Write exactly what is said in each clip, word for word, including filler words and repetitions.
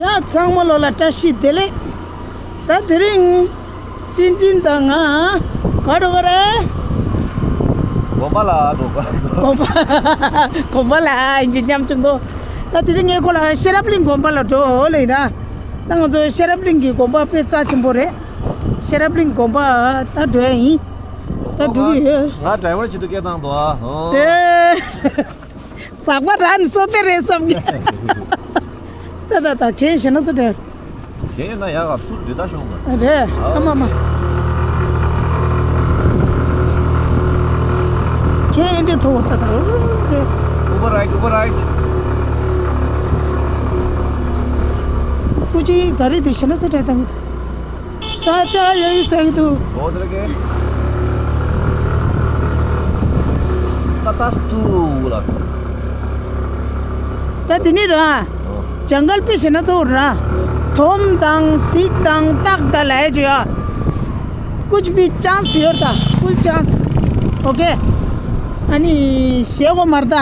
ཡ་ཚང་མ་ལོ་ལ་བཀྲ་ཤིས་བདེ་ལེགས། ད་དེ་རིང་ཀྲིན་ཀྲིན་དང་ང་ག་འགྲོ་ག་རེད། དགོན་པ་ལ་འགྲོ་ག་དགོན་པ། དགོན་པ་ལ་ཡིན་གྱི་མཉམ་ཆུང་གོ། ད་དེ་རིང་ངའི་ཁོ་ལ་ཤེས་རབ་གླིང་དགོན་པ་ལ་འགྲོ་ལེ་ཡིན་ན། ད་ང་ཚོ་ཤེས་རབ་གླིང་གི་དགོན་པ་དཔེ་རྩ་ཆེན་པོ་རེད། ཤེས་རབ་གླིང་དགོན་པ་ད་འགྲོ་ཡ་ཡིན། ད་འགྲོ་གི་ཡོད། ང་ཌ་རའི་ཝར་ཆེད་དུ་སྐད་བཏང་འདུག་ཨ། ཨེ། བག་པ་རང་སོ་དེ་རེད་བསམ་གི། ད་ད་ད་གན་ཞེ་ན་ཚོ་དྲན། གན་ཡོད་ན་ཡག་ག་སུ་འདི་ད་ཤོང་ག་རེད་ཨ་མ་མ། གན་ཨེ་འདྲེ་ཐོག་ད་ད་རེད། Uber ride, Uber ride. ཀུ་ཅི་ག་རེ་དེ་ཞེ་ན་ཚོ་དྲན་དང་། ས་ཆ་ཡོད་ཡོད་ཟེར་གི་འདུག་ཨོ་དེ་རེད་གི། ད་ད་སྟུ་ལ། ད་དེ་ནི་ར། ཨོ། ཇང་གལ་པེ་ཞེ་ན་ཚོ་ར། དོམ་དང་སིག་དང་སྟག་དང་ལ་ཡ་ཅོ་ཡ། ཀུཆ་བི་ཅང་སི་ཡོད་ད། ཀུལ་ཅང་སི། ཨོ་ཀེ། ཨ་ནི་ཞེ་གོ་མར་ད།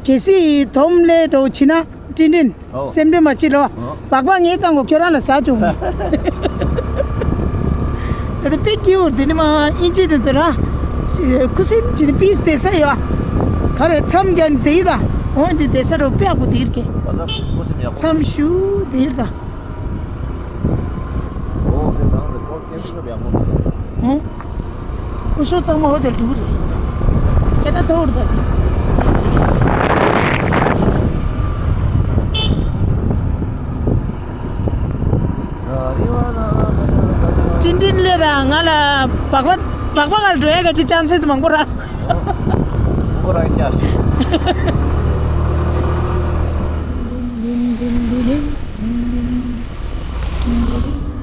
གལ་སྲིད་དོམ་ལས་འགྲོ་ཕྱིན་ན་ཀྲིན་ཀྲིན། ཨོ། སེམས་ཁྲལ་མ་བྱེད་ལོ། ཨོ། སྦག་སྦག་ངས་བཏང་གོ་ཁྱོད་རང་ལ་ཟ་བྱུང་། ད་ལྟ་དཔེ་སྐྱིད་པོ་འདི་ནི་མ་ཨིན་ཇི་དེ་ཚོ་ར། ཁུ་སིམ་བྱེད་ནི་པིས་བསྡད་ས་ཡོད། ག་རེ་མཚམས་རྒྱག་ནི་དེ་ཡི་ད། འོ་འདི་བསྡད་ས་རོ་དཔེ་ཡག་པོ་དེ་ར་གི། ད་ལྟ་ཁུ་སིམ་ཡག་པོ། མཚམས་ཞུ་དེ་ཡི་ད། ཨོ་དེ་ནང་ལ་ཁོ་ཁེ་སི་ཡག་པོ། ཧུང་། སྐུ་ཞབས་ཚང་མ་འོ་དེ་འདུག་རེད། སྐད་སྒྲ་ཚ་བོར་ད་དེ། ཀྲིན་ཀྲིན་ལས་ར་ང་ལ་སྦག་སྦག་སྦག་སྦག་ག་ལ་འགྲོ་ཡ་ག་ཅི་ཅང་སེ་མང་པོ་ར། ཁོ་རང་སྐྱ་ཞིག་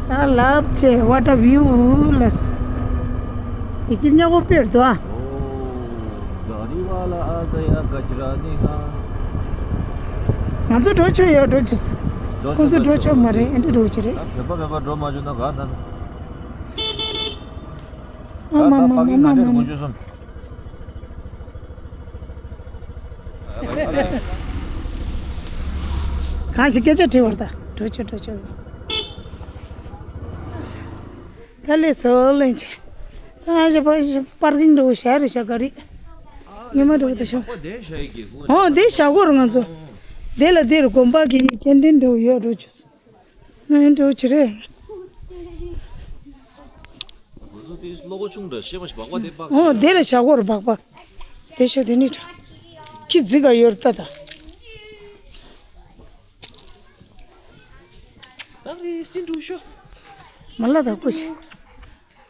ད་ལབ་ཆེ་what a view ལས། ཡི་གེ་ཉག་པོ་དཔེར་དོ། ཨོ། ག་རི་ཝ་ལ་ཨ་ད་ཡ་ག་ཅི་ར་ནི་ཧ། ང་ཚོ་འགྲོ་ཆོག་ཡོད་འགྲོ་ཆོག་འགྲོ་ཁོང་ཚོ་འགྲོ་ཆོག་མ་རེད་ཨེ་འདྲ་འགྲོ་ཆོག་རེད། ད་བོད་པ་བོད་པ་འགྲོ་མ་བཅུག་ན་ག་ད་ན། ཨ་མ་མ་མ་མ་མ་མ། གང་ཞིག་སྐད་ཆ་དྲི་བར་ད་འགྲོ་ཆོག་འགྲོ་ཆོག་ད་ལས་སོ་ལེན་ཆེ། ད་ཞབས་པར་པར་ཀིང་འགྲོ་ཤ་རེ་ཤ་ག་རེ། ཉི་མ་འགྲོ་ད་ཤོག་ཨོ་དེ་ཤ་གོ་ར་ང་ཚོ། དེ་ལ་དེ་རུ་དགོན་པ་གི་ཀན་ཊིན་འགྲོ་ཡོད་འགྲོ་ཆོག་ང་ཡང་འགྲོ་ཆེ་རེད། ང་ཚོ་དེ་བློ་ཁོག་ཆུང་དྲགས་ཤེས་པ་ཞིག་སྦག་སྦག་དེ་སྦག་ཨོ་དེ་ལ་ཤ་གོ་ར་སྦག་སྦག་དེ་ཤ་དེ་ནི་དྲག་ཁྱི་རྫི་ག་ཡོད་ར་ད་ད། ནག་རི་སིན་འགྲོ་ཤོག་མ་ལ་ད་ཀུ་ཤི།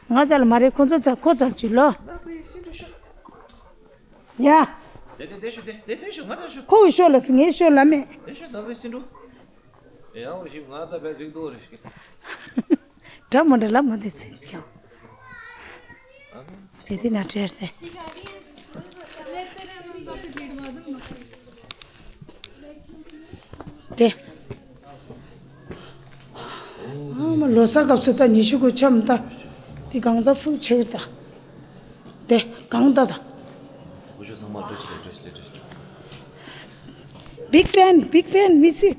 ང་ཚ་ལ་མ་རེད་ཁོ་ཚོ་ཚ་ཁོ་ཚ་ཅི་ལོ། ནག་རི་སིན་འགྲོ་ཤོག་ཡ། དེ་དེ་དེ་ཤོག་དེ་དེ་དེ་ཤོག་ང་ཚ་ཤོག་ཁོ་གི་ཤོག་ལ་སི་ངའི་ཤོག་ལ་མེད། དེ་ཤོག་ནག་རི་སིན་འགྲོ། ཡང་འོ་ཞིག་ང་ཚ་བས་རིག་འདུག་རེ་ཤིག་འདྲ་མི་འདྲ་ལབ་མ་དེ་ཚོས་ཀྱང་། དེ་དེ་ན་བྲེལ་ཏེ། དེ། ཨ་མ་ལོ་གསར་སྐབས་སུ་ད་ཉི་ཤུ་དགུ་འཆམ་ད། དེ་གང་ཚ་ཕུལ་ཆེ་གི་ད། དེ་གང་ད་ད། Big fan, big fan, miss you.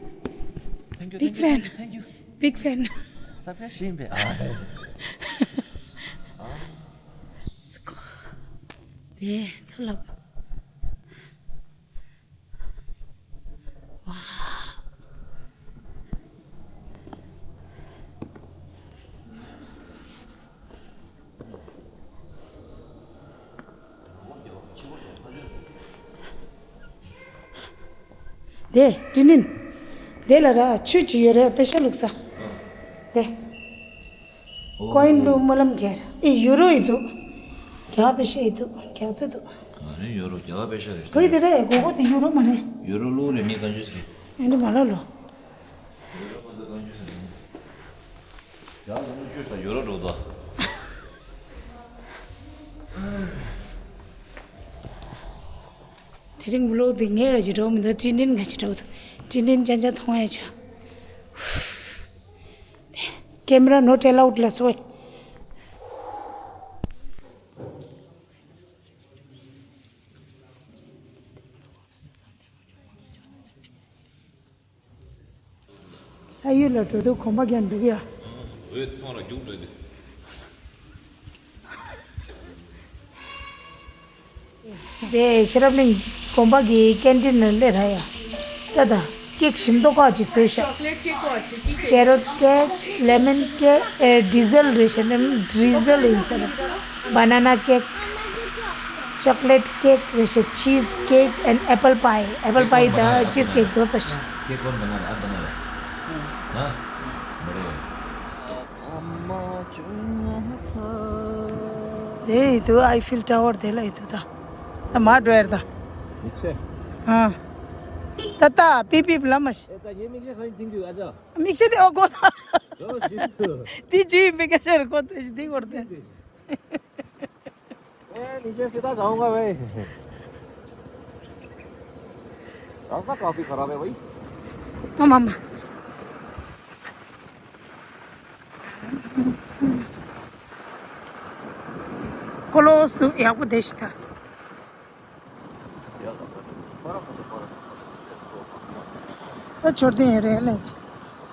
Thank you, big fan. Thank you, thank you, thank you. Big fan. Subscribe ཞིག་ཡིན་པས། ཨ། སི་ཀོ། དེ་ཐ་ལབ། ཝ། དེ་དྲི་ནིན། དེ་ལ་ར་ཆུ་ཅི་ཡོད་རེད་པེ་ཤ་བླུགས་ས། དེ། ཨོ། ཀོ་ཡིན་ལུ་སྨོན་ལམ་གྱེར། ཨེ་ཡུ་རོ་ཡི་འདུག་རྒྱ་གར་པེ་ཤ་ཡི་འདུག་རྒྱ་ཚ་འདུག་ང་ནི་ཡུ་རོ་རྒྱ་གར་པེ་ཤ་རེད། ཁོ་ཡི་དེ་རེད་གོ་གོ་དེ་ཡུ་རོ་མ་རེད། ཡུ་རོ་ལུག་རེད་མི་ག་འཇུས་རེད། ཨེ་འདི་མ་ལ་ལོ། ཡུ་རོ་མ་འདུག་ག་འཇུས་རེད། རྒྱ་གར་ལུག་འཇུས་ས་ཡུ་རོ་འགྲོ་དོ། དེ་རིང་བློག་འདི་ངས་ག་ཅི་འགྲོ་མི་འདུག་ཀྲིན་ཀྲིན་ག་ཅི་འགྲོ་འདུག་ཀྲིན་ཀྲིན་ཅན་ཅན་མཐོང་ཡ་ཆ། Camera not allowed ལ་སོ། ད་ཡུལ་ལ་འགྲོ་དུས་གོམ་པ་རྒྱག་འགྲོ་གི་ཡ། འོད་ཚོང་ར་རྒྱུག་འགྲོ་དུས། དེ་ཤེས་རབ་གླིང་དགོན་པ་གི་ཀེན་ཊིན་ལ་སླེབས་ར་ཡ། ད་ད་ཀེག་ཞིམ་མདོག་ཁ་ཅིག་བཟོས་ཤག་ཀེ་རོཊ་ཀེག་ལེ་མོན་ཀེག་ཨེ་ཌི་ཟེལ་རེད་ཤག་ནི་ཌི་ཟེལ་ཡིན་ས་རེད། བ་ན་ན་ཀེག་ཅོག་ལེཊ་ཀེག་རེད་ཤག་ཆིས་ཀེག་ཨེན་ཨེ་པལ་པའི། ཨེ་པལ་པའི་དང་ཆིས་ཀེག་བཟོས་ཚར་ཤག་ཀེག་ཀོན་བ་ན་ན་ཨ་བ་ན་ན། ཧ། མ་རེད། དེ་ཡི་དུ་ཨའི་ཕིལ་ཊ་ཝར་དེ་ལ་ཡི་དུ་ད། ད་མ་འགྲོ་ཡར་ད། མིག་ཤེལ། ཨ། ད་ད་པིབ་པིབ་ལ་མ་ཤི། ཨེ་ད་ངའི་མིག་ཤེལ་གང་ཡིན་ཐིང་དུས་ཨ་ཅག་མིག་ཤེལ་དེ་ཨོ་གོ་ད། ལོ་ཞིག་ཏུ། དེ་ཇུ་ཡི་མིག་ཤེལ་གོ་ད་ཞི་དེ་གོར་དེ། ए, नीचे सीधा जाऊंगा भाई। रास्ता काफी खराब है भाई। ཨ་མ་མ། ཀོ་ལོ་སུ་ཡག་པོ་བསྡད་ཤི་ད། ད་མཆོད་རྟེན་ཡོད་རེད་ལན་ཅི།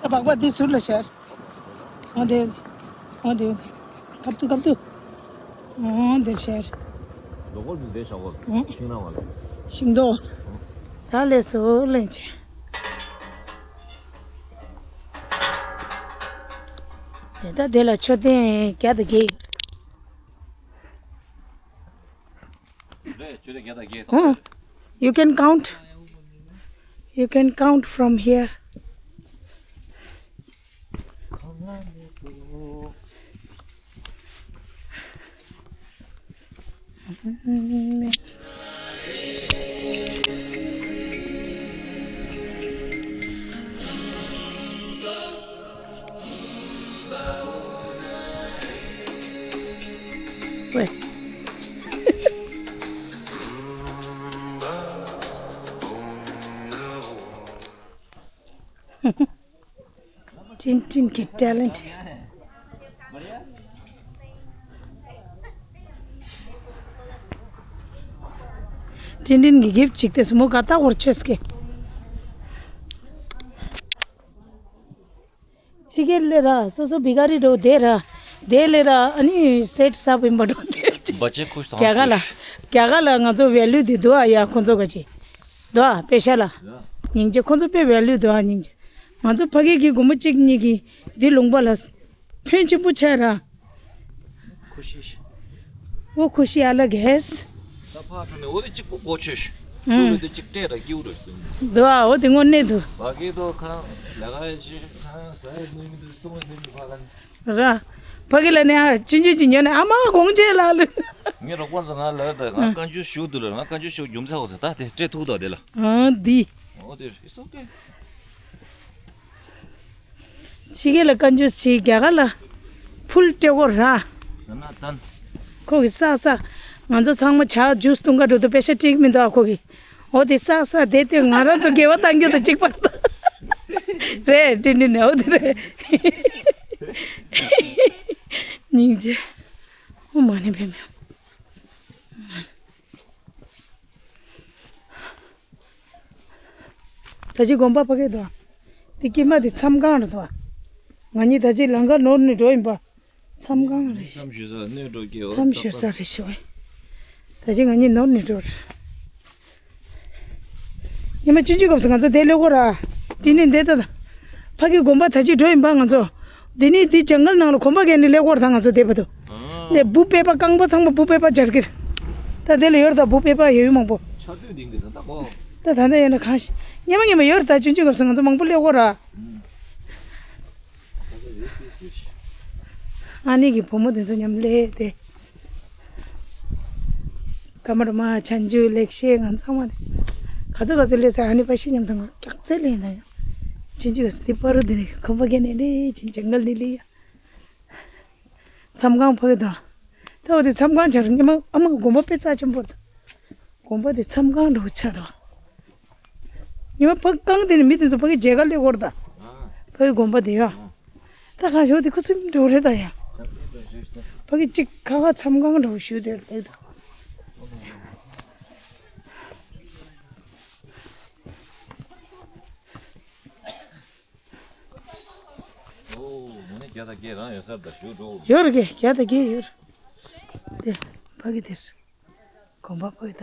ད་སྦག་སྦག་འདི་ཟུར་ལ་ཤར། འོ་དེ། འོ་དེ། འོ་དེ། ཁབ་ཏུ་ཁབ་ཏུ། འོ་དེ་ཤར། ལོ་གོར་འདི་བསྡད་བཞག་གོ་ཨོ། ཤིང་ནགས་བ་ལ། ཤིང་ཏོག་ད་ལས་སུ་ལན་ཅི། དེ་ད་དེ་ལ་མཆོད་རྟེན་བརྒྱ་དང་བརྒྱད། རེད། ཆུ་ཚོད་བརྒྱ་དང་བརྒྱད་ཨོ། དང་། You can count. You can count from here. ཝེ། ཏིན་ཏིན་གྱི་ཊེ་ལེན་ཊི། ཏིན་ཏིན་གྱི་གིབ་ཅིག་དེ་སུ་མོ་ག་ད་འོར་ཆོས་ཀྱི། ཕྱི་རྒྱལ་ལས་ར་སོ་སོ་བི་ག་རི་འགྲོ་དེ་ར་དེ་ལས་ར་ཨ་ནི་སེཊ་སབ་ཡིན་པ་འགྲོ་དེ། བ་ཅེ་ཁུ་ཐང་རྒྱ་གར་ལ་ཁུ་རྒྱ་གར་ལ་ང་ཚོ་ཝེ་ལུ་དེ་འདུག་ཨ་ཡ་ཁོ་ཚོ་ག་ཅི་འདུག་ཨ་པེ་ཤ་ལ་ཡ། སྙིང་རྗེ་ཁོ་ཚོ་དཔེ་ཝེ་ལུ་འདུག་ཨ་སྙིང་རྗེ། ང་ཚོ་ཕ་གི་གི་སྒོར་མོ་གཅིག་གཉིས་ཀྱི་འདི་ལུང་པ་ལ་ཕོན་ཆེན་པོ་ཆགས་ར། ཁུ་ཤི་ཤི། ཨོ་ཁུ་ཤི་ཨ་ལ་གེས། ད་ཕར་འགྲོ་ནས་འོ་དེ་གཅིག་པོ་གོ་ཆོད་ཤི། ཨུམ། ཚུར་ལ་དེ་གཅིག་སྤྲད་ར་སྐྱིའུ་ར་ཟིན། འདུག་ཨ་འོ་དེ་དངོས་གནས་འདུག་བ་གི་དོ་ཁང་ལ་ག་ཅི་ཁང་ཟ་ཡི་ནུས་མི་འདུག་བཏུང་ཡི་ནུས་མི་འདུག་ཕ་ག་ནི། ར། ཕ་གི་ལ་ནི་ཨ་ཆུང་ཆུང་ཅིག་ཉོ་ནས་ཨ་མ་དགོང་ཆེ་ལ་ལུ། ངའི་རོགས་པ་ཚོ་ང་ལ་ད་ང་ཨུམ། བཀའ་འགྱུར་ཞུ་འདུག་ལ་ང་བཀའ་འགྱུར་ཞུ་རྒྱུ་མཚན་འོ་ཟེར་ད་དེ་སྤྲད་ཐུག་ད་དེ་ལ། ཨ་འདི། འོ་དེ་it's okay། ཕྱི་རྒྱལ་ལ་བཀའ་འགྱུར་བྱེད་རྒྱ་གར་ལ་ཕུལ་སྤྲད་གོ་ར། ན་ན་ཏན། ཁོ་གི་ས་ས། ང་ཚོ་ཚང་མ་ཇ་ཇུས་བཏུང་ག་འགྲོ་དུས་པེ་ཤ་སྤྲད་ཀྱི་མི་འདུག་ཨ་ཁོ་གི། འོ་དེ་ས་ས་དེ་དེ་ང་རང་ཚོ་དགེ་བ་བཏང་རྒྱུ་དང་གཅིག་པ་རེད། དེ་འདྲ་ནི་འོ་དེ་རེད། སྙིང་རྗེ། ཨོ་མ་ཎི་པདྨེ། ད་ཅི་དགོན་པ་ཕ་གི་དོ། དེ་དཀྱིལ་མ་དེ་མཚམས་ཁང་རེད་དོ། ང་གཉིས་ད་ཅི་ལམ་ཁ་ནོར་ནས་འགྲོ་ཡིན་པ། མཚམས་ཁང་རེད་ཤག་མཚམས་ཞུ་ས་སྣོད་འགྲོ་སྐྱེ་བ། མཚམས་ཞུ་ས་རེད་ཤག་བས། ད་ཅི་ང་གཉིས་ནོར་ནས་འགྲོ་རེད། ཉི་མ་བཅུ་གཅིག་སྐབས་སུ་ང་ཚོ་དེ་སླེབས་གོ་ར། དེ་ནས་འདི་ལྟ་ད། ཕ་གི་དགོན་པ་ད་ཅི་འགྲོ་ཡིན་པ་ང་ཚོ། དེ་ནས་དེ་ཇང་གལ་ནང་ལ་གོམ་པ་བརྒྱབ་ནས་སླེབས་གོ་ར་ད་ང་ཚོ་དེ་བར་དུ། ཨ། ནས་འབུ་པད་པ་རྐང་པ་ཚང་མ་འབུ་པད་པ་སྦྱར་གི་རེད། ད་དེ་ལ་ཡོད་ར་ད་འབུ་པད་པ་ཡོད་ཡོད་མང་པོ། ཆར་དུས་དེང་གི་ད་ད་གོ། ད་ད་ལྟ་ཡོད་ན་གང་ཤེས། ཉི་མ་ཉི་མ་ཡོད་ར་ད་བཅུ་གཅིག་སྐབས་སུ་ང་ཚོ་མང་པོ་སླེབས་གོ་ར། ཨ་ནི་གི་བུ་མོ་དེ་ཚོ་མཉམ་སླེབས་ཏེ། ཀ་མ་ར་མ་ཆན་ཇུ་ལེགས་བཤད་ང་ཚང་མ་ནི། ག་ཚོད་ག་ཚོད་སླེབས་ཟེར་ཨ་ནི་པ་ཤི་མཉམ་དུ་ང་སྐྱག་རྫས་ལེན་ད་ཡང་། ཆན་ཇུ་ག་སི་དི་པ་རུ་དེ་ནི་ཁོམ་པ་གན་ནི་ལེ་ཆིན་ཇང་གལ་ནི་ལེ་ཡ། མཚམས་ཁང་ཕ་གི་དང་། ད་འོ་དེ་མཚམས་ཁང་ཆགས་རེད་ཉི་མ་ཨ་མ་དགོན་པ་དཔེ་རྩ་ཆེན་པོ་རེད། དགོན་པ་དེ་མཚམས་ཁང་འདྲ་བོ་ཆགས་འདུག་ཉི་མ་ཕ་གི་རྐང་དེ་ནས་མི་དེ་ཚོ་ཕ་གི་མཇལ་ཁ་སླེབས་གོ་ར་ད། ཕ་གི་དགོན་པ་དེ་ཡ། ད་གང་ཞོག་དེ་ཁུ་སིམ་འགྲོ་རེད་ད་ཡ། ཕ་གི་གཅིག་ཁ་ཁ་མཚམས་ཁང་འགྲོ་ཞུ་དེར་ལེགས་ད། བརྒྱ་དང་བརྒྱད་རང་ཡོད་ས་རེད། ད་ཞུ་འགྲོ། ཡོད་རེད་གི། བརྒྱ་དང་བརྒྱད་ཡོད་རེད། དེ་ཕ་གི་དེར་གོམ་པ་ཕ་གི་ད།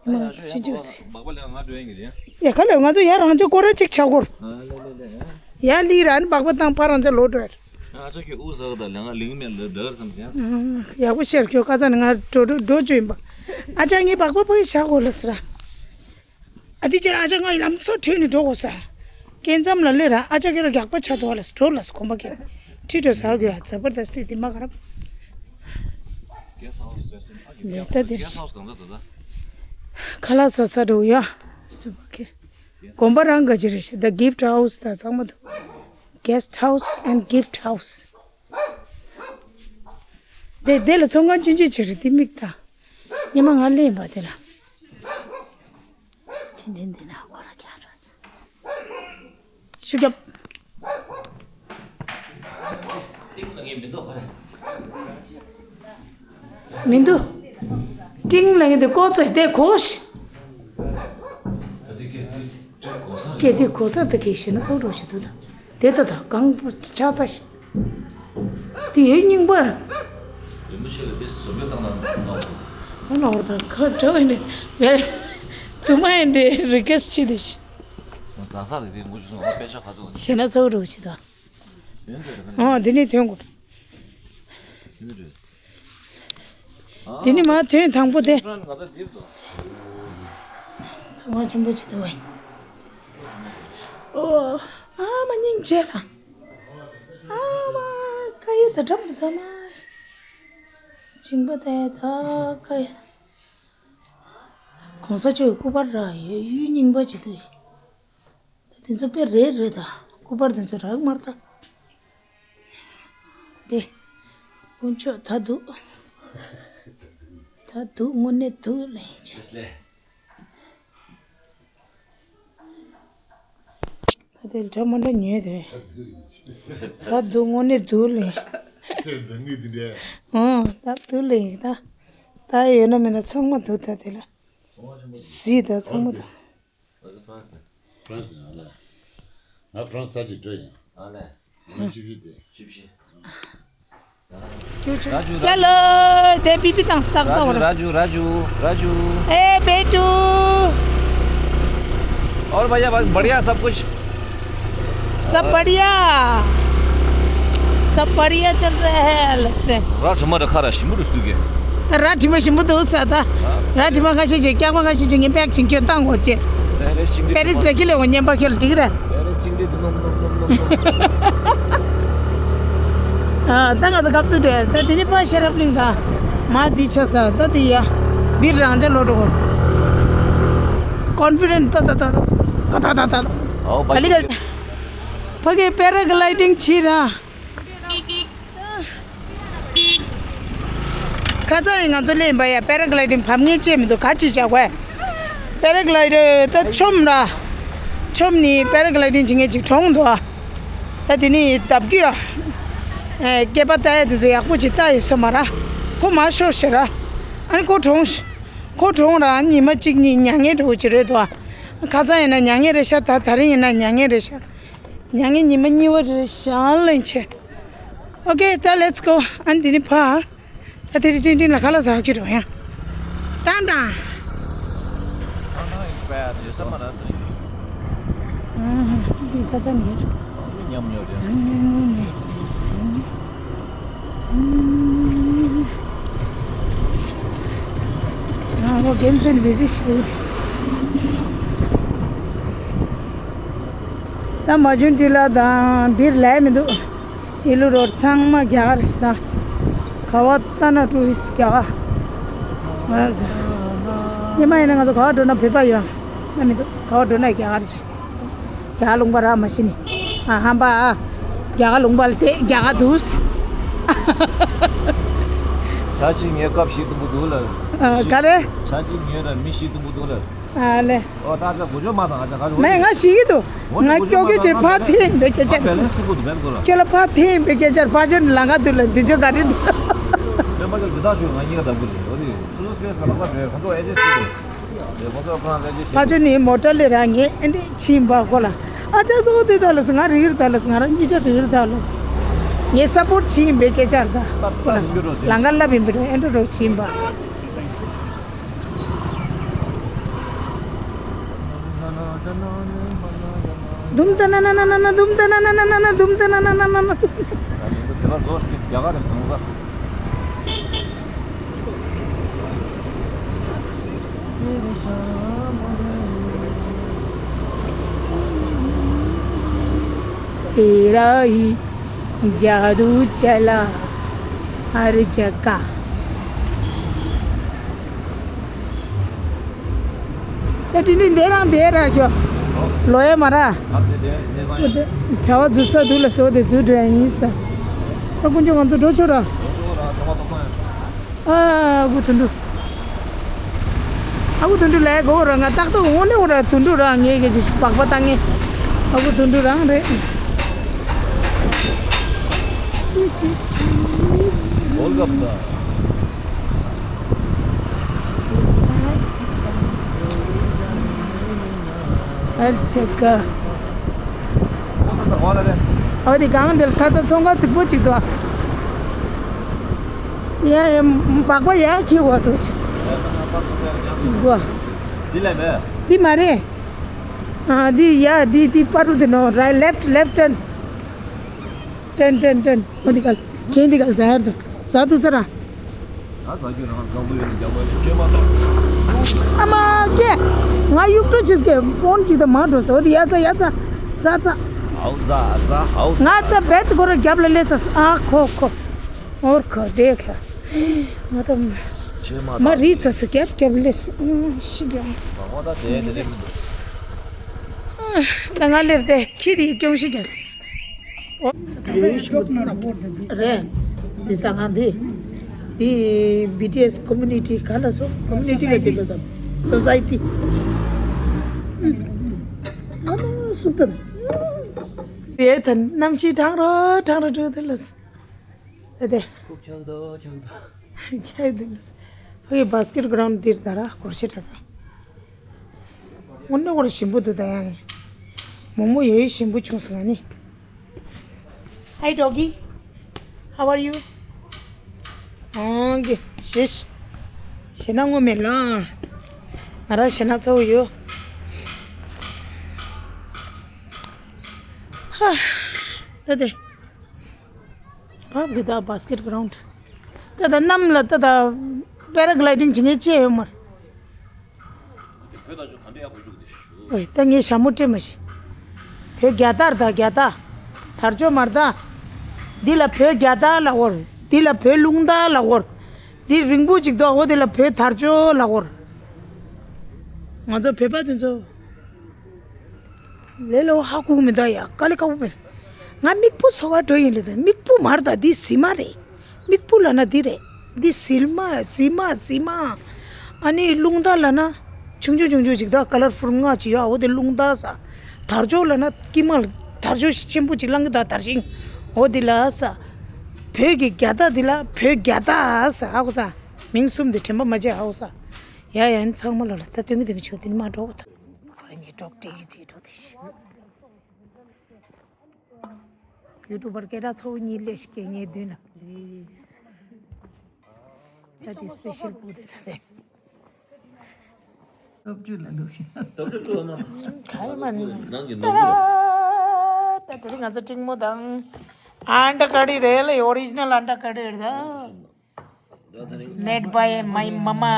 ཉི་མ་ང་ཚོ་ཕྱིན་ཅིག་ཟེར། སྦག་སྦག་ལ་ང་འགྲོ་ཡིན་གི་རེད། ཡ་ག་ལ་ང་ཚོ་ཡ་རང་ཅག་སྐོར་ར་ཅིག་ཆགས་སྐོར། ཨ་ལེ་ལེ་ལེ། ཡ་ལི་ར་ནི་སྦག་སྦག་བཏང་ཕ་རང་ཅག་ལོག་འགྲོ་ཡ། ང་ཚོ་ཁྱོད་དབུ་ཟག་ད་ལ་ང་ལིང་མེད་ལ་འདྲ་བསམ་ཀྱང་། ཡག་པོ་ཤར་ཁྱོད་ཁ་ཚ་ནི་ང་འགྲོ་འགྲོ་འགྲོ་བཅུག་ཡིན་པ། ཨ་ཅག་ངའི་སྦག་སྦག་ཕ་གི་ཆགས་སྐོར་ལ་ཟེར་ར། ཨ་དེ་ཕྱིར་ཨ་ཅག་ང་ཡི་ལམ་སོ་ཁྲོད་ནས་འགྲོ་དགོས་ས། སྐས་མཚམས་ལ་སླེབས་ར་ཨ་ཅག་ཁྱོད་ར་རྒྱག་པ་ཆགས་འདུག་ཨ་ལ་འགྲོ་ལ་སོ་གོམ་པ་གྱོན། ཁྲིད་འགྲོ་ཟ་གི་ཡ་ཛ་བར་དསྟི་དེ་མ་ག་ར། ནས་ད་དེར་ཁ་ལག་ཟ་ས་འགྲོ་ཡ། སུ་བ་ཁེ། དགོན་པ་རང་ག་ཅི་རེད་ཤག The Gift House ད་ཚང་མ་འདུག Guest House and Gift House། དེ་དེ་ལ་ཚོང་ཁང་ཆུང་ཆུང་ཅིག་རེད་དེ་མིག་ད། ཉི་མ་ང་ལེན་པ་དེ་ལ། དྲིན་དྲིན་འདི་ན་ཁོ་ར་རྒྱག་འགྲོ་སོང་། ཤུགས་རྒྱོབ། མི་འདུག་ཏིང་ལ་ངས་འདི་ཀོ་ཚོ་དེ་གོ་ཤི། སྐད་དེ་གོ་ས་དེ་གས་ཤེ་ན་ཚོགས་འགྲོ་ཞིག་འདུག་ད། དེ་ད་ད་གང་ཆགས་ཚ་ཤི། དེ་ཡོད་རྙིང་པ། རིན་པོ་ཆེ་ལ་དེ་བཟོ་བཀོད་བཏང་ན་ནོར། ཁོ་ནོར་དང་ཁ་གྲོ་ཡིན་ནི་བེ། རྫུན་མ་ཡིན་ཏེ་རི་ཀེ་སི་བྱེད་དེ་ཤི། ད་ས་རེད་དེ་ངུ་ཆུ་སོང་ཨ་པེ་ཤ་ཁ་ཚོ། ཤེ་ན་ཚོགས་འགྲོ་ཞིག་ད། ཡོད་འདྲ་རེད། ཨ་དེ་ནས་ཐོན་དགོས། དེ་འདྲ་རེད། དེ་ནི་མ་ཐོན་དང་པོ་དེ། ཚོང་ཁང་ཆེན་པོ་ཅིག་འདུག་བས། ཨོ། ཨ་མ་སྙིང་རྗེ་ལ། ཨ་མ་ཀ་ཡོད་ད་འགྲམ་དུ་ད་མ། བྱིང་པ་དེ་ད་ཀ་ཡོད། གོང་ས་མཆོག་གི་སྐུ་པར་ར་ཡོད་ཡུལ་རྙིང་པ་ཅིག་འདུག་བས། ད་དེ་ཚོ་དཔེ་རེད་རེད་ད། སྐུ་པར་དེ་ཚོ་རག་མར་ད། དེ། དཀོན་མཆོག་ད་འདུག་ད་འདུག་དངོས་གནས་འདུག་ལེ་ཆེ། ད་དེ་འདྲ་མ་འདྲ་ཉོས་དེ། ད་འདུག་དངོས་གནས་འདུག་ལེ། སེམས་ད་ངུས་དེ་འདྲ། ཨོ་ད་འདུག་ལེ་ད། ད་ཡོད་ན་མེད་ན་ཚང་མ་འདུག་ད་དེ་ལ། གཟིགས་ད་ཚང་མ་འདུག་ཨ་ནི་ཧྥ་རན་སི་ནས། ཧྥ་རན་སི་ནས་ཨ་ལས། ང་ཧྥ་རན་སི་ས་ཅིག་འགྲོ་ཡིན། ཨ་ལས། ང་བཅུ་བཞི་དེ། བཅུ་བཞི། ཅ་ལོ། དེ་པི་པི་དང་སྟག་ཏོ། राजू राजू राजू राजू। ए बेटू। और भैया बस बढ़िया सब कुछ। सब बढ़िया। सब बढ़िया चल रहा है लस्ते। राजू हमारा खा रहा शिमरू स्तुगे। ར་དྲི་མ་ཞིམ་པོ་འདུག་ས་ད། ར་དྲི་མ་ཁ་ཤས་ཅིག་སྐྱག་པ་ཁ་ཤས་ཅིག་ངས་པེག་བྱིན་ཁྱོད་བཏང་དགོས་ཅེས། པེ་རིས་ལ་ཁྱི་ལས་འོ་ཉན་པ་ཁྱོད་ལ་འགྲིག་ར། ཨ་ད་ང་ཚོ་སྐབས་དུ་འདྲ་ད་དེ་ནི་པ་ཤེས་རབ་གླིང་ད། མ་འདི་ཆ་ས་ད་དེ་ཡ། བིར་རང་ཅག་ལོ་འགྲོ་གོ། ཀོན་ཕི་ཌེན་ཊི་ད་ད་ད་ད། ད་ད་ད་ད། ག་ལི་ག་ལི། ཕ་གི་པེ་ར་གི་ལའི་ཏིང་བྱེད་ར། ཁ་ཚ་ཡིན་ང་ཚོ་ལེན་པ་ཡ་པེ་ར་གི་ལའི་ཏིང་བབས་ངེས་ཅེས་མི་འདུག་ག་ཅི་བྱ་དགོས། པེ་ར་གི་ལའི་ཏིང་ད་ཆོམ་ར། ཆོམ་ནི་པེ་ར་གི་ལའི་ཏིང་བྱེད་ངེས་ཅིག་གྲོངས་འདུག་ཨ། ད་དེ་ནི་བདབ་ཀྱི་ཡ། སྐེད་པ་ལྟ་ཡ་དེ་ཚོ་ཡག་པོ་ཅིག་ལྟ་ཡོད་ས་མ་ར། ཁོ་མ་ཤོར་ཤེ་ར། ཨ་ནི་ཁོ་གྲོངས། ཁོ་གྲོངས་ར་ཉི་མ་གཅིག་གཉིས་མྱ་ངན་འདྲ་བོ་ཅིག་རེད་འདུག་ཨ། ཁ་ཚ་ཡིན་ན་མྱ་ངན་རེད་ཤག་ད་ད་རིང་ཡིན་ན་མྱ་ངན་རེད་ཤག་མྱ་ངན་ཉི་མ་གཉིས་པ་རེད་ཤག་ལེན་ཆེ། Okay, ད་let's go. ཨ་ནི་དེ་ནི་ཕ། ད་དེ་རི་ཏིང་ཏིང་ལ་ཁ་ལག་ཟ་གི་འགྲོ་ཡ། ཏང་ཏང་། ཨ་འདི་ཁ་ཚ་ནི། ཨ་ཁོ་རྒན་ཚོ་ནི་བི་ཟི་ཞིག་འདུག་ད་མ་ཇུན་ཏི་ལ་དང་བིར་ལས་མི་འདུག་ཡེ་ལོ་རོཌ་ཚང་མ་རྒྱ་གར་རེད་ད། ག་བ་ལྟ་ན་ཊུ་རི་སི་རྒྱ་གར། ང་རང་ཚོ། སྔོན་མ་ཡིན་ན་ང་ཚོ་ག་བ་འགྲོ་ན་བོད་པ་ཡོད་ན་མི་འདུག་ག་བ་འགྲོ་ན་རྒྱ་གར་རེད། རྒྱ་གར་ལུང་པ་རག་མ་ཤེས་ནི། ཨ་ཧམ་པ། རྒྱ་གར་ལུང་པ་ལ་དེ་རྒྱ་གར་འདུག་ཆ་གཅིག་ངའི་སྐབས་ཤིག་དུམ་བུ་འདུག་ལ། ཨ་ག་རེ། ཆ་གཅིག་ངའི་ལ་མི་ཤིག་དུམ་བུ་འདུག་ལ། ཨ་ལེ། ཨོ་ད་ཅག་གོ་ཅོ་མ་དང་ཨ་ཅག་ག་ཅོ། མེད་ང་ཤི་གི་འདུག་ང་སྐྱོ་གི་ཅེར་ཕ་ཐེ་ཡིན་པའི་སྐད་ཆ། ཨ་བེ་ལེན་སུ་གུ་དུ་བེན་གོ་ལ། ཁྱོད་ལ་ཕ་ཐེ་ཡིན་པའི་སྐད་ཆར་ཕ་ཆོས་ནི་ལང་ག་འདུག་ལ་འདི་ཆོ་ག་རེད་འདུག་ལེ་མ་ཅག་འདི་དག་ཤོད་ང་གཉིས་ཀ་བདག་པོ་རེད། ཨོ་དེ་སུ་སུ་སུ་ལ་ལག་པ་བེ་ཁོ་ཚོ་ཨེ་ཅེ་སི་གོ། ལེ་ཁོ་ཚོ་ཁོ་རང་ཨེ་ཅེ་སི་ཕ་ཆོས་ནི་མོ་ཊ་ལེ་ར་ངས་ཨེ་འདྲི་ཕྱིན་པ་ཁོ་ལ་ཨ་ཅག་གཙོ་བོ་དེ་དག་ལ་སུ་ང་རིག་རི་དག་ལ་སུ་ང་རང་གཉིས་ཆ་རིག་རི་དག་ལ་སུ། ངས་སབ་པོར་བྱེད་ཡིན་པའི་སྐད་ཆ་རེད་ད། ལང་ཀར་ལབ་ཡིན་པའི་ཨེ་འགྲོ་འགྲོ་བྱེད་ཡིན་པ། དུམ་ཏ་ན་ན་ན་ན་ན། དུམ་ཏ་ན་ན་ན་ན་ན། དུམ་ཏ་ན་ན་ན་ན་ན། तेरा ही जादू चला हर जगह। ད་དེ་འདྲ་འདི་རང་འདི་ར་ཁྱོ། ལོ་ཡ་མ་ར། གྲྭ་བ་འཛུལ་ས་འདུག་ལ་སོ་དེ་འཛུལ་འགྲོ་ཡ་ཡིན་ས། ད་དཀོན་མཆོག་ང་ཚོ་འགྲོ་ཆོག་ར། ཨ་ཨ་ཁུ་དོན་གྲུབ། ཨ་ཁུ་དོན་གྲུབ་ལས་གོ་ར། ང་ཏག་ཏག་འོ་ནས་འོ་ར་དོན་གྲུབ་ར། ངས་གི་ཅིག་སྦག་སྦག་བཏང་ངས། ཨ་ཁུ་དོན་གྲུབ་རང་རེད། ཨོལ་གབ་ད། ཨར་ཆེ་ཀ། ཨོ་དེ་གང་འདིར་ཁ་ཚ་ཚོང་ཁང་རྫིག་པོ་ཅིག་འདུག་ཨ། ཡ་ཡ་སྦག་སྦག་ཡ་ཁྱི་བ་འགྲོ་ཆེ། འདི་ལས་མེད། འདི་མ་རེད། ཨ་འདི་ཡ་འདི་འདི་པ་རུ་དེ་ནོ། རའི་ལེཕ་ལེཕ་ཊན། ཊན་ཊན་ཊན། འོ་འདི་གལ། ཁྱེད་འདི་གལ་ཟ་ཡར་དང་ཟ་དུ་ས་ར། ཨ་མ་ཀེ། ང་གཡུག་འགྲོ་བྱེད་ཀེ། ཕོན་ཅིག་དང་མ་འགྲོ་ས། འོ་འདི་ཡ་ཙ་ཡ་ཙ། ཙ་ཙ། ང་ད་བེད་ཀོ་ར་རྒྱབ་ལ་ལས་ཙ། ཨ་ཁོ་ཁོ། འོར་ཁོ་དེ་ཁ། ང་ད་མ་རི་ཙ་ས་རྒྱབ་རྒྱབ་ལས་ཤི་རྒྱབ། ད་ང་ལེར་དེ་ཁྱི་དེ་སྐྱོང་ཤི་རྒྱབ། རེད། འདི་ས་ང་འདི། འདི་བི་ཊི་ཨེས་ཀོ་མུ་ནི་ཊི་ག་ལ་སོ། ཀོ་མུ་ནི་ཊི་ལ་ཅི་ལ་སོ། སོ་སའི་ཊི། ཨ་མ་སུ་ཏ། དེ་ད་གནམ་གཤིས་གྲང་རོ་གྲང་རོ་འགྲོ་དེ་ལ་སོ། དེ་དེ། ཁུག་ཆག་དོ་ཆག་དོ། ཁྱེད་དེ་ལ་སོ། ཕ་གི་བྷ་སི་ཀེ་ཊི་གྷ་རའུན་ཌི་འདིར་ད་ར་སྐོར་ཤེས་ད་ས། འོ་ན་འོ་ར་ཞིམ་པོ་འདུག་ད་ཡང་། མོག་མོག་ཡོད་ཡོད་ཞིམ་པོ་བྱུང་སོང་ཨ་ནི། Hi doggy. How are you? ཨང་གི་ཞེས། ཞེ་ན་ངོ་མེད་ལ། ང་ར་ཞེ་ན་ཚ་བོ་ཡོད། ཧ། ད་དེ། བབ་གི་ད་བྷ་སི་ཀེ་ཊི་གྷ་རའུན་ཌི། ད་ད་གནམ་ལ་ད་ད་པེ་ར་གི་ལའི་ཌིང་བྱེད་མཁན་ཅི་ཡོད་མར། ཨོའི་ད་ངས་ཞྭ་མོ་སྤྲད་མ་ཤེས། བོད་རྒྱ་དར་ད་རྒྱ་དར། དར་ལྕོག་མར་ད། འདི་ལ་བོད་རྒྱ་དར་ལ་འོར། འདི་ལ་བོད་རླུང་དར་ལ་འོར། འདི་རིང་པོ་ཅིག་འདུག་འོ་འདི་ལ་བོད་དར་ལྕོག་ལ་འོར། ང་ཚོ་བོད་པ་དེ་ཚོ། ལེ་ལོ་ཧ་གོ་མི་འདུག་ཡ། དཀའ་ལས་ཁག་པོ་མེད། ང་མིག་སྤུ་སོ་བ་འགྲོ་ཡིན་ལེ། ད་མིག་སྤུ་མར་ད་འདི་ཟི་མ་རེད། མིག་སྤུ་ལ་ན་འདི་རེད། འདི་ཟིལ་མ་ཟི་མ་ཟི་མ། ཨ་ནི་རླུང་རྟ་ལ་ན་ཆུང་ཆུང་ཆུང་ཆུང་ཅིག་ད་ཀ་ལར་ཕུལ་ལྔ་ཅིག་ཡོད། འོ་དེ་རླུང་རྟ་ས། དར་ལྕོག་ལ་ན་དཀྱིལ་མ་ལ་དར་ལྕོག་ཆེན་པོ་ཅིག་བླངས་གི་ད་དར་ཤིང་། འོ་དེ་ལ་ས། བོད་ཀྱི་རྒྱ་རྟ་འདི་ལ་བོད་རྒྱ་རྟ་ས་ཧ་གོ་ས། མིང་གསུམ་དེ་དྲན་པ་མ་བརྗེད་ཧ་གོ་ས། ཡ་ཡ་ཚང་མ་ལ་ལ་ད་སྟོན་གི་སྟོན་གི་ཆོག་དེ་ནི་མ་འགྲོ་གི་ད། ཁོ་རང་གཉིས་འགྲོགས་བྲིས་ཀྱི་བྲིས་འགྲོ་དེ་ཤི། ཡུ་ཊུབ་པར་སྐད་གྲགས་ཚ་བོ་གཉིས་སླེབས་ཤིག་གེ་ངའི་མདུན་ལ། ད་དེ་སི་པེ་ཤལ་བུ་དེ་ཚོ་དེ། སྟོབས་བཅུ་ལ་ལུག་ཤིང་། སྟོབས་བཅུ་ལ་མ། ག་ཡི་མ་ནི། ནང་གི་ད་ནོར་བུ་རེད། ད་དེ་རིང་ང་ཚོ་ཀྲིང་མོ་དང་། ཨན་ཌ་ཀ་རི་རེད་ལ། ཨོ་རི་ཇི་ནལ་ཨན་ཌ་ཀ་རི་རེད་ད། Made by my mama.